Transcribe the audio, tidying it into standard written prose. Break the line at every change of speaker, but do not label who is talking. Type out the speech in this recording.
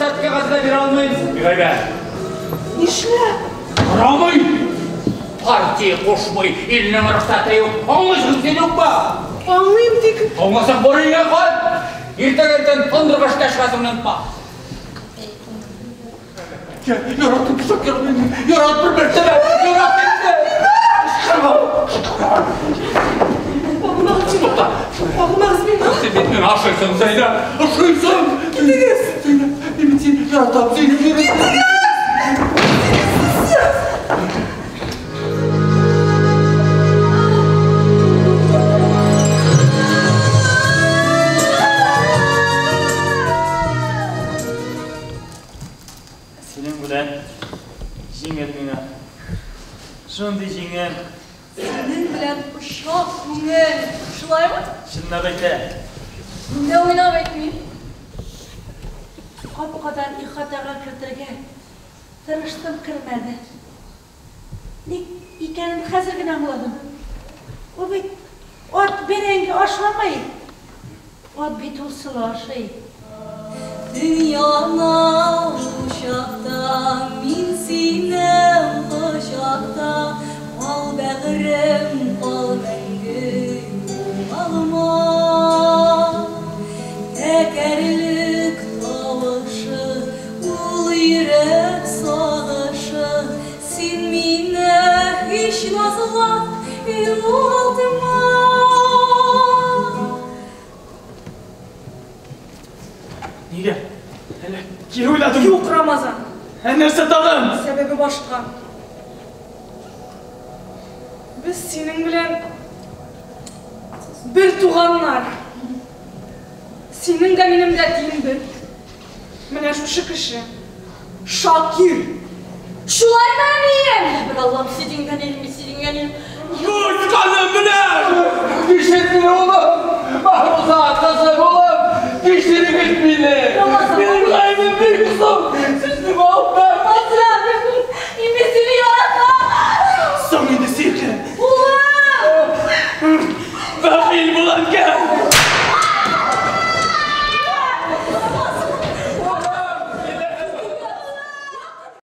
Рөхсәт кәгазе дә бирә алмыйм. Бик әйбәт.
Нишләп?
Ярамый! Партия кушмый, илнең рөхсәте юк. Аңлыйсың син юкмы?
Аңлыйм, тик...
Аңласаң, бар өеңә кайт! Иртәгә иртән тондырып эшкә чыгасыңны онытма. Яраттым, Шакир, ярат бер мәртәбә, ярат инде! Кычкырма!
Агымагыз миңа.
Тукта!
Агымагыз миңа.
Син бит миңа ошыйсың, Зәйнә, ошыйсың!
Китегез!
Зәйнә, мин бит сине яратам, Зәйнә, яратам!
Синең белән җиңел миңа. Шундый җиңел.
Синең белән оча күңел. Шулаймы?
Чынлап әйтә.
Мин дә уйнап әйтмим.
Капкадан ихатага кертергә тырыштым, кермәде. Ник икәнен хәзер генә аңладым. Ул бит ат бәрәңге ашамый. Ат бит ул солы ашый.
Дөньяна учакта, мин синең кочакта, кал бәгырем, кал мәңге югалма. Тәкәрлек тавышы, ул йөрәк сагышы, син мине һич назлап югалтма.
Нигә? Әллә кире уйладың?
Юк, Рамазан.
Ә нәрсә тагын?
Сәбәбе башка. Без синең белән бер туганнар. Синең дә минем дә әтием бер. Менә шушы кеше. Шакир.
Шулаймы, әнием? Бер Аллам, сидингән илме, сидингән илме.
Үз каным белән! Кичер мине, улым! Маһруза, кызым, улым! Кичерегез мине!
Рамазан.
Мине